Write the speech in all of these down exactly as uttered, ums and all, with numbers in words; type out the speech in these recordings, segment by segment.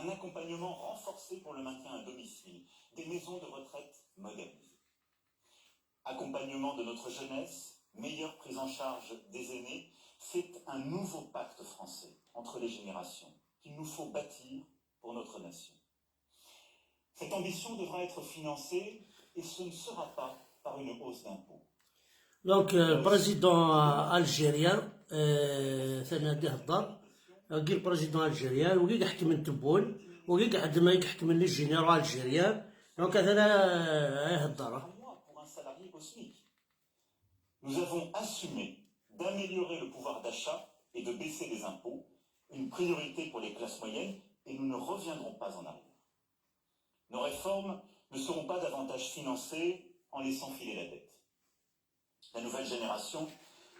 Un accompagnement renforcé pour le maintien à domicile, des maisons de retraite modernisées. Accompagnement de notre jeunesse, meilleure prise en charge des aînés, c'est un nouveau pacte français entre les générations qu'il nous faut bâtir pour notre nation. Cette ambition devra être financée et ce ne sera pas par une hausse d'impôts. Donc, euh, le président algérien, euh, ثاني غادي يهضر. Wagi le président algérien, wagi iḥekmen Tebboune, wagi iḥekmen les généraux algériens. Donc, ثاني يهضر. Pour un salarié au SMIC. Nous avons assumé d'améliorer le pouvoir d'achat et de baisser les impôts, une priorité pour les classes moyennes, et nous ne reviendrons pas en arrière. Nos réformes ne seront pas davantage financées en laissant filer la dette. La nouvelle génération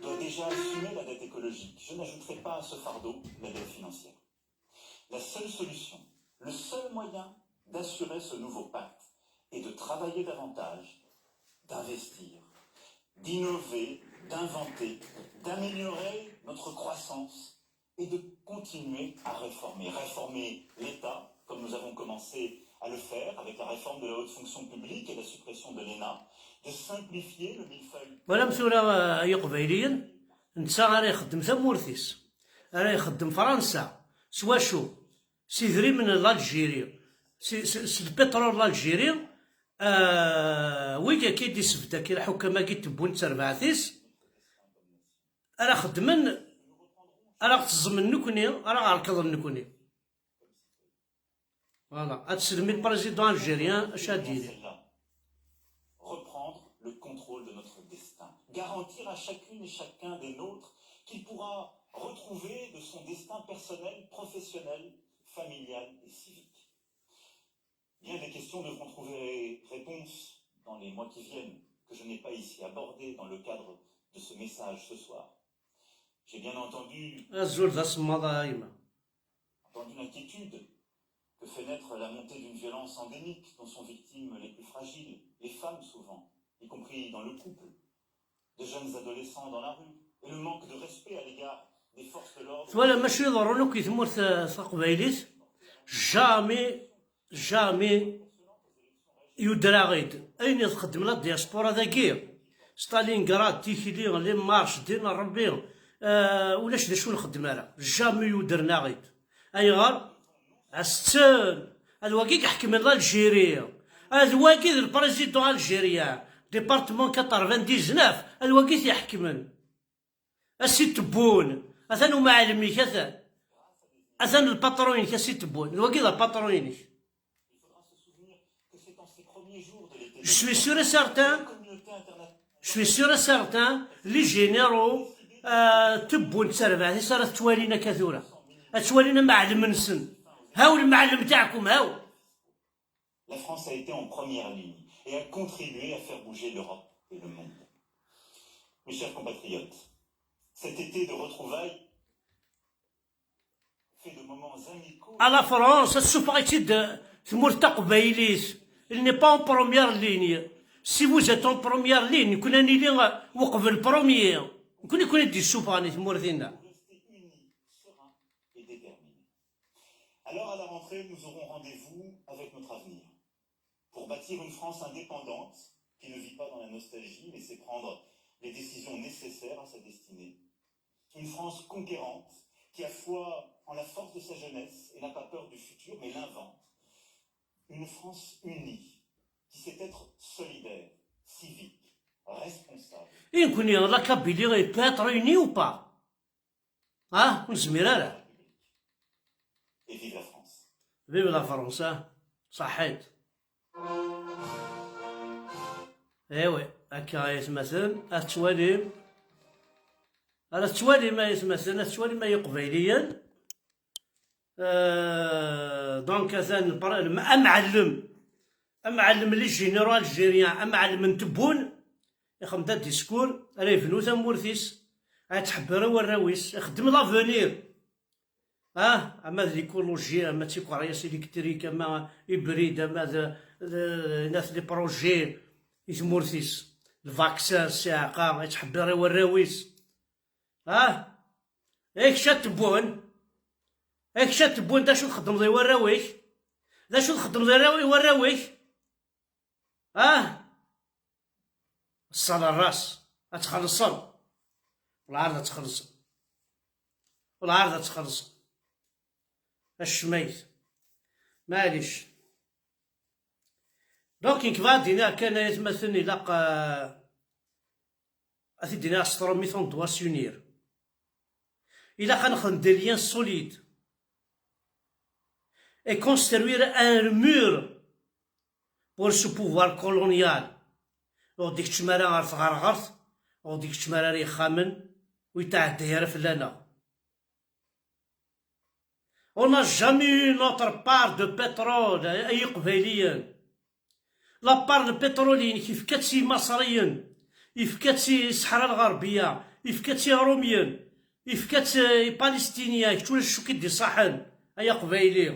doit déjà assumer la dette écologique. Je n'ajouterai pas à ce fardeau la dette financière. La seule solution, le seul moyen d'assurer ce nouveau pacte est de travailler davantage, d'investir, d'innover, d'inventer, d'améliorer notre croissance et de continuer à réformer. Réformer l'État, comme nous avons commencé à le faire avec la réforme de la haute fonction publique et la suppression de l'ENA, de simplifier le millefeuille. Voilà, tura, ay iqbayliyen, netta ara ixeddem tamurt-is, ara ixeddem Fransa, s wacu? S idrimen n l'Algérie, s, s, s lpiṭrul n l'Algérie, euh, wigi akka i d-isbedd akka lḥukam-agi n Tebboune d terbaɛt-is, ara xedmen, ara ɣ-teẓẓmen nekni, ara ɣ-rekḍen nekni. Voilà, ad teslemmi le président algérien acu ad d-yini. Reprendre le contrôle de notre destin, garantir à chacune et chacun des nôtres qu'il pourra retrouver de son destin personnel, professionnel, familial et civique. Bien des questions devront trouver réponse dans les mois qui viennent, que je n'ai pas ici abordées dans le cadre de ce message ce soir. J'ai bien entendu Azul d asemmaḍ a yemma. Entendu l'inquiétude que fait naître la montée d'une violence endémique dont sont victimes les plus fragiles, les femmes souvent, y compris dans le couple, de jeunes adolescents dans la rue, et le manque de respect à l'égard des forces de l'ordre. Twala mačči iḍerrun akk i tmurt, eh, taqbaylit. Jamais, jamais yudder-aɣ-id ayen i txeddem la diaspora dagi. Stalingrad, tikli, les marches, din Rebbi, eh, ulac d acu nxeddem ara. Jamais yuddren-aɣ-id. Ayɣer? Asetten. Ad wagi i iḥekmen l'Algérie. Ad wagi d le président algérien, département quatre-vingt-dix-neuf, ad wagi i t-iḥekmen. A si Tebboune, atan umɛellem-ik, atan. Atan le patron-inek, a si Tebboune. D wagi d le patron-inek. Je suis sûr et certain, je suis sûr et certain, les généraux, euh, Tebboune d terbaɛt-is ara t-ttwalin akka tura. Ad ttwalin amɛellem-nsen. Haw lemɛellem taɛkum, haw. La France a été en première ligne et a contribué à faire bouger l'Europe et le monde. Mes chers compatriotes, cet été de retrouvailles fait de moments amicaux. À la France, ad tessufeɣ-itt-id tmurt taqbaylit. Il n'est pas en première ligne. Si vous êtes en première ligne, nekkni ad nili uqbel premier. Nekkni ad ken-id-yessufɣen i tmurt-inna. Restez unis, sereins et déterminés. Alors, à la rentrée, nous aurons rendez-vous avec notre avenir. Pour bâtir une France indépendante qui ne vit pas dans la nostalgie, mais sait prendre les décisions nécessaires à sa destinée. Une France conquérante qui a foi en la force de sa jeunesse et n'a pas peur du futur, mais l'invente. Une France unie qui sait être solidaire, civique, responsable. Et nekkni, la Kabylie, elle peut être unie ou pas? Ah, ur nezmir ara. Et vive la France. Vive la France, ah. Ṣaḥit. Ewi, akka ay atmaten, ad tettwalim. Ara tettwalim ay atmaten, ad tettwalim ay iqbayliyen. Euh, donc, atan le pre-, le, amɛellem. Amɛellem les généraux algériens, amɛellem n Tebboune, ixdem-d discours, ara yebnu tamurt-is, ara yettḥebbiṛ i warraw-is, ixeddem l'avenir. Ah, ama d l'écologie, ama d tikeryas électriques, ama hybride, ama d, d, d les projets i tmurt-is. Le vaccin, ssiɛqa, yettḥebbiṛ i warraw-is. Ah, eh, kečč a Tebboune. A kečč a Tebboune, d acu txeddmeḍ i warraw-ik? D acu txeddmeḍ i warraw-, i warraw-ik? Ah? Ṣṣal ɣer ras, ad txellṣeḍ. Ur ɛad ad txellṣeḍ. Ur ɛad ad txellṣeḍ. Acmayt. Maɛlic. Donc, nekk bɣiɣ ad d-iniɣ kan, ay atmaten, ilaq, euh, ad t-id-iniɣ s trumit, on doit s'unir. Ilaq ad nexdem des liens solides et construire un mur pour ce pouvoir colonial. Ur d-ikeččem ara ɣer tɣerɣert, ur d-ikeččem ara ɣer yexxamen, ur yetɛedday ara fell-aneɣ. On n'a jamais eu notre part de pétrole, ay Iqbayliyen. La part de pétrole-inek, yefka-tt i Imaṣriyen, yefka-tt i Ṣṣeḥra Lɣerbiya, yefka-tt i Iṛumyen, yefka-tt i Palestinyen, kečč ulac acu k-id-iṣaḥen, ay Aqbayli,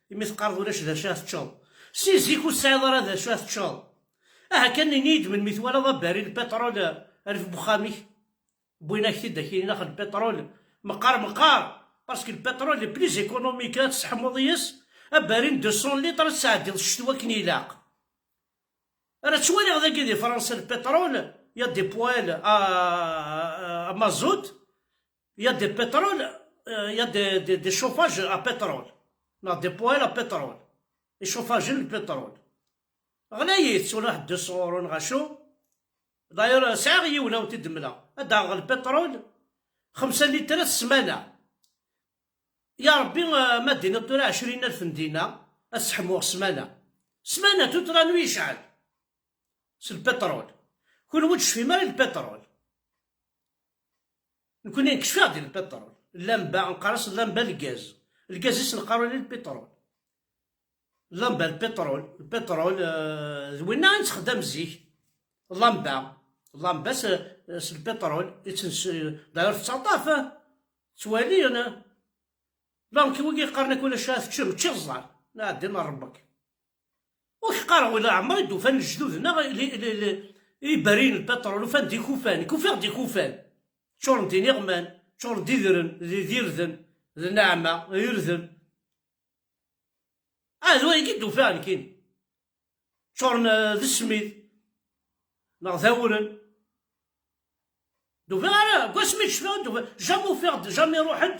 imi teqqareḍ ulac d acu ara teččeḍ. Si zik ur tesɛiḍ ara d acu ara teččeḍ. Aha kan ini-yi-d melmi twalaḍ abaril n lpiṭrul rrif n uxxam-ik. Wwin-ak-t-id akkin, ilaq lpiṭrul meqqar meqqar, parce que lpiṭrul le plus économique ad tesseḥmuḍ yes, abaril deux cents litres ad tesɛeddiḍ ccetwa akken ilaq. Ara ttwaliɣ dagi di Fransa lpiṭrul, il y a des poêles à, à, à mazout, il y a des pétroles, euh, il y a des, des, des chauffages à pétrole, neɣ des poêles à pétrole, ichauffage n lpiṭrul. Ɣlayit, tura ḥedd ur sɣur neɣ acu. D'ailleurs, sɛiɣ yiwen, a wen-t-id-mleɣ. Ad d-aɣeɣ lpiṭrul, xemsa litrat ssmana. Ya Rebbi, eh, ma d-tiniḍ tura ɛecrin alef n dina, ad sseḥmuɣ ssmana. Ssmana, tuttra n yecɛel. S lpiṭrul. Kenwi ur tecfim ara i lpiṭrul. Nekkni nekcef-aɣ-d i lpiṭrul. Llamba, nqar-as llamba lgaz. Lgaz i s-neqqar ula i lpiṭrul. Llamba, lpiṭrul, lpiṭrul, eh, d winna i nettxeddam zik. Llamba, llamba s, s lpiṭrul, i ttens-, d'ailleurs tettaṭṭaf, eh, ttwalin, eh. Donc, wigi yeqqaren akk ulac ara teččem, čči ẓẓer, nɛeddi nṛebbek. Ur k-qqareɣ ula ɛmer i d-ufan lejdud-nneɣ li, li, li, iberriyen n lpiṭrul, ufan-d ikufan, k-ufiɣ-d ikufan. Ččuren d iniɣman, ččuren d idren, d, d irden, d nneɛma, d irden. Ah, d wayagi i d-ufiɣ nekkini. Ččuren, eh, d ssmid, neɣ d awren. D-ufiɣ ara, deg wasmi d-cfiɣ, d-ufiɣ, jamais ufiɣ-d, jamais ruḥen-d.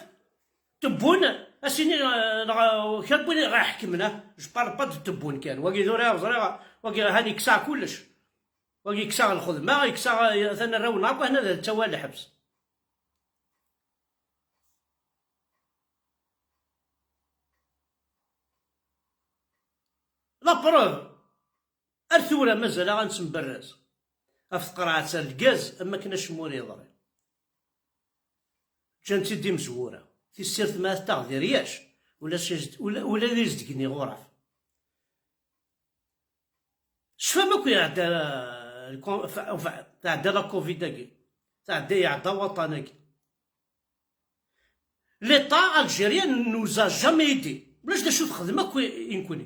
Tebbun, a s-ini, eh, neɣ, eh, kra n win i ɣ-iḥekmen, ah, je parle pas de Tebbun kan. Wagi tura, ẓriɣ, wagi han iksa kullec. Wagi iksa lxedma, iksa, eh, atan arraw-nneɣ akk, hna d ttawa lḥebs. La preuve, ar tura mazal-aɣ ad nettemberraz ɣef tqerɛet-a n lgaz am wakken acemma ur yeḍri. Ǧǧan-tt-id imezwura. Tissirt ma ad taɣ di ryac, ula s-, ula, ula d izedgen iɣuraf. Tecfam akk iɛedda, eh, lko-, fa-, fa-, tɛedda la covid-agi, tɛedda, iɛedda waṭṭan-agi. L'État algérien nous a jamais aidé. Ulac d acu texdem akk i, i nekkni.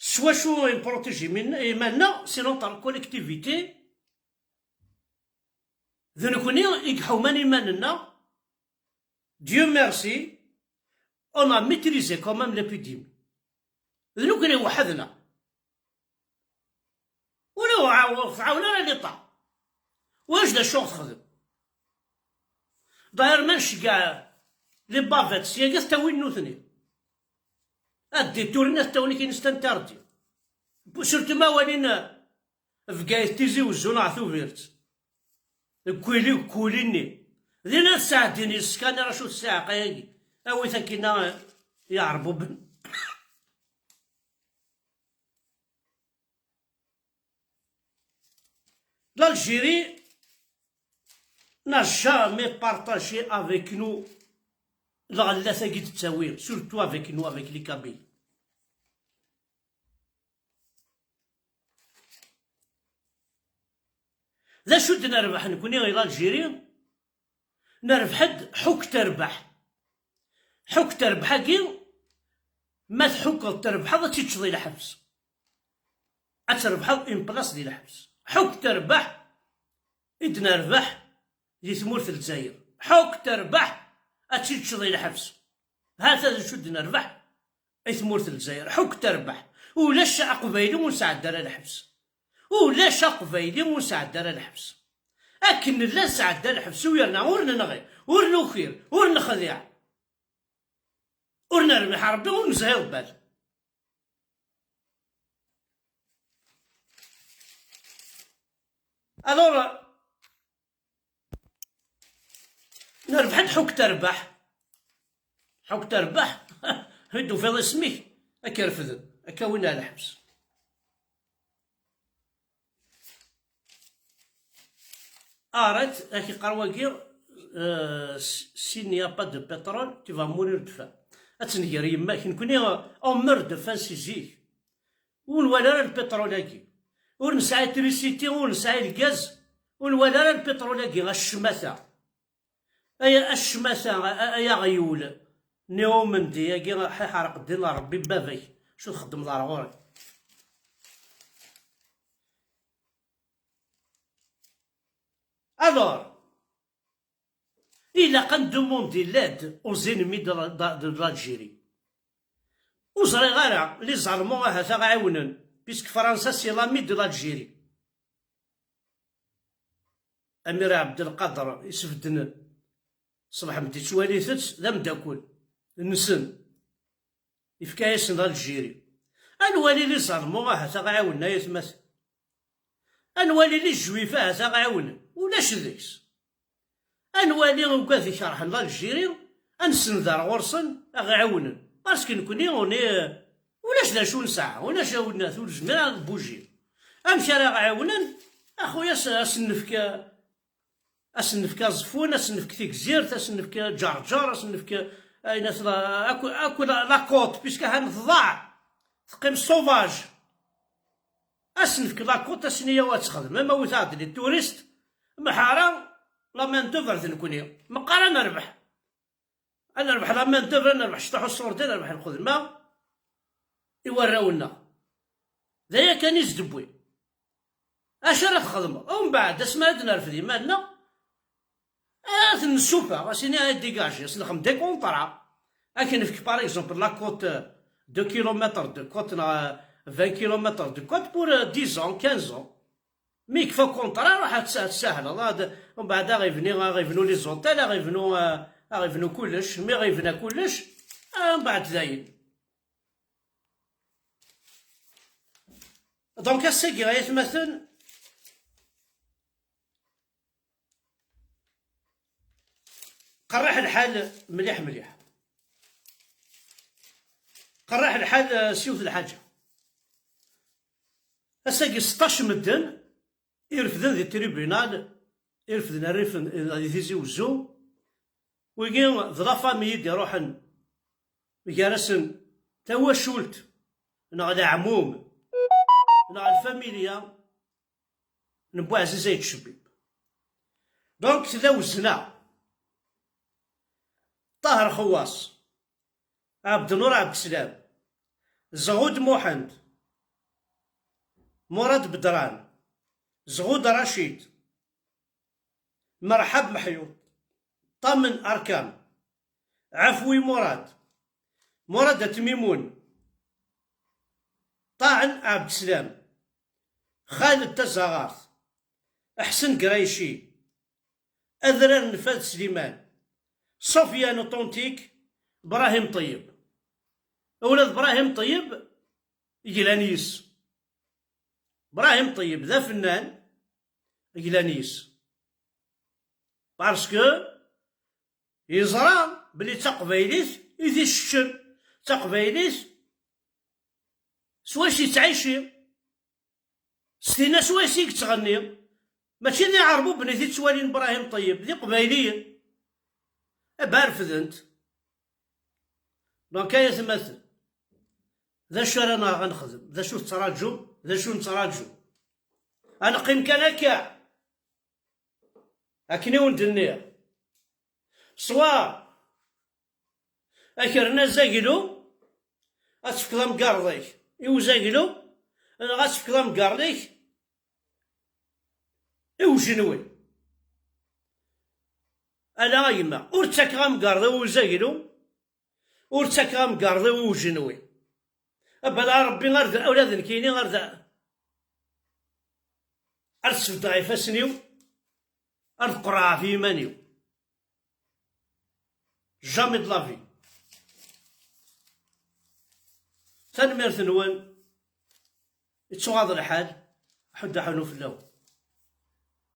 S wacu i nprotiji iman-, iman-nneɣ, c'est notre collectivité. D nekkni i iḥuman iman-nneɣ. Dieu merci, on a maîtrisé quand même l'épidémie. D nekkni weḥd-neɣ. Ur aɣ-, ur ɣ-tɛawen ara l'État. Ulac d acu ɣ-texdem. D'ailleurs, ma nceggeɛ les bavettes, syagi ad t-awin nutni. Ad d-iturin, ad t-awin akin s interdit. Surtout ma walin, eh, Bgayet, Tizi Wezzu neɣ Tubiret. Deg wili, deg wili-nni. Din ad sɛeddin yes-k, a Racu, ssiɛqa-agi. Awit akkin, eh, Iɛerbuben. L'Algérie n'a jamais partagé avec nous lɣella-tagi d-tettawi, surtout avec nous, avec les Kabyles. D acu d-nerbeḥ nekkni i l'Algérie? Nerbeḥ-d ḥukk terbeḥ. Ḥukk terbeḥ-agi, ma tḥukkeḍ trebḥeḍ, ad tt-teččeḍ i lḥebs. Ad trebḥeḍ une place di lḥebs. Ḥukk terbeḥ i d-nerbeḥ di tmurt n Lezzayer. Ḥukk terbeḥ ad tt-id-teččeḍ i lḥebs. Hata d acu d-nerbeḥ i tmurt n Lezzayer. Ḥukk terbeḥ. Ulac aqbayli ur nesɛedda ara lḥebs. Ulac aqbayli ur nesɛedda ara lḥebs. Akken nella nesɛedda lḥebs u yerna ur nenɣi, ur nukir, ur nexdiɛ, ur nerbiḥ Rebbi, ur nezhi Rebbi. Alors, nerbeḥ-d ḥukk terbeḥ. Ḥukk terbeḥ. I d-tufiḍ isem-ik, ad k-refden, ad k-awin ar lḥebs. Arrête, ad k-iqqar wagi, euh, si- s'il n'y a pas de pétrole, tu vas mourir de faim. Ad tenger yemma-k, nekkni, euh, on meurt de faim si zik. Ur nwala ara lpiṭrul-agi. Ur nesɛi trisiti, ur nesɛi lgaz, ur nwala ara lpiṭrul-agi, a ccmata. Ay a ccmata, a- ay aɣyul. Niɣ umendi-agi, ḥiḥreq ddin n Rebbi n baba-k. Acu txeddmeḍ ar ɣur-i? Alors, ilaq ad ndumundi l'aide aux ennemis de la- de- de l'Algérie. Ur ẓriɣ ara, les Allemands ahat ad ɣ-ɛiwnen, puisque Fransa c'est l'ami de l'Algérie. Amir Abdelkader isbedden, ṣṣbeḥ mdi yettwali-t d ameddakel nsen, yefka-yasen d Algérie. Ad nwali les Allemands ahat ad ɣ-ɛiwnen ay atmaten. Ad nwali les Juifs ahat ad ɣ-ɛiwnen, ulac deg-s. Ad nwali ugad ikerhen l'Algérie, ad nsend ar ɣur-sen, ad ɣ-ɛiwnen. Parce que nekkni, on est, ulac d acu nesɛa, ulac awnat, ur nezmir ad nbuji. Amek ara ɣ-ɛiwnen? A xuya, as- ad sen-nefk, ad sen-nefk Aẓeffun, ad sen-nefk Tigzirt, ad sen-nefk Ǧerǧer, ad sen-nefk, ayen at la, akk, akk la, la côte, puisque han tḍaɛ, teqqim sauvage. Ad sen-nefk la côte, ad sen-yaw ad texdem, ama wit-aɣ-d les touristes, meḥara, la main d'œuvre d nekkni. Meqqar ad nerbeḥ. Ad nerbeḥ la main d'œuvre, ad nerbeḥ cṭuḥ uṣurdi, ad nerbeḥ lxedma i warraw-nneɣ. D aya kan i s-d-wwin. Acu ara txedmeḍ? Umbeɛd, asmi ara d-nerfed iman-nneɣ, ad ten-nessufeɣ, ad s-iniɣ ay dégagé, ad s-nexdem des contrats. Ad k-nefk, par exemple, la côte, euh, deux kilomètres de côte, neɣ, euh, vingt kilomètres de côte pour, euh, dix ans, quinze ans. Mi yekfa ukunṭra, ruḥ ad tt-, ad tsahleḍ. Ad, umbeɛd, ad ɣ-ibni, ad ɣ-ibnu les hôtels, ad ɣ-ibnu, euh, ad ɣ-ibnu kullec. Mi ɣ-ibna kullec, euh, umbeɛd dayen. Donc, ass-agi, ay atmaten, qerriḥ lḥal mliḥ mliḥ. Qerriḥ lḥal, eh, s yiwet lḥaǧa. Ass-agi seṭṭac medden i irefden di tribunal, i irefden rrif n, di Tizi Wezzu. Wigi d la famille i d-iruḥen gar-asen tawacult neɣ leɛmum neɣ lfamilya n Buɛziz Ayt Cbib. Donc, tella wezna. Ṭaher Xewwas, Ɛebdnur Ɛebdeslam, Zɣud Muḥend, Murad Bedran, Zɣud Racid, Merḥab Meḥyuḍ, Ṭamen Arkam, Ɛefwi Murad, Murad At Mimun, Ṭaɛen Ɛebdeslam, Xaled Tazaɣart, Ḥsen Grayci, Adrar n Fad Sliman, Sofiane Authentique, Brahim Ṭeyyeb. Ula d Brahim Ṭeyyeb glan yes. Brahim Ṭeyyeb d afennan, glan yes. Parce que yeẓra belli d taqbaylit i t-iseččen, d taqbaylit s wacu yettɛici, s tinna s wacu i yettɣenni. Mačči d iɛerbuben i t-ittwalin Brahim Ṭeyyeb, d iqbayliyen. Aba refden-t. Donc, ay atmaten, d acu ara naɣ ad nexdem? D acu tettraǧum? D acu nettraǧu? Ad neqqim kan akka? Akken i wen-d-nniɣ, ṣwa ad k-rren azaglu, ad tefkeḍ amgarḍ-ik i uzaglu, neɣ ad tefkeḍ amgarḍ-ik i ujenwi. Ala a gma, ur ttakeɣ amgerḍ i uzaglu, ur ttakeɣ amgerḍ i ujenwi. Abala Rebbi ar d, ula d nekkini ar d, ar sbeddeɣ ifassen-iw, ar d qerɛeɣ ɣef yiman-iw. Jamais de la vie. Tanemmirt-nwen. Ittuɣaḍ lḥal. Ḥuddu ḥunu fell-awen.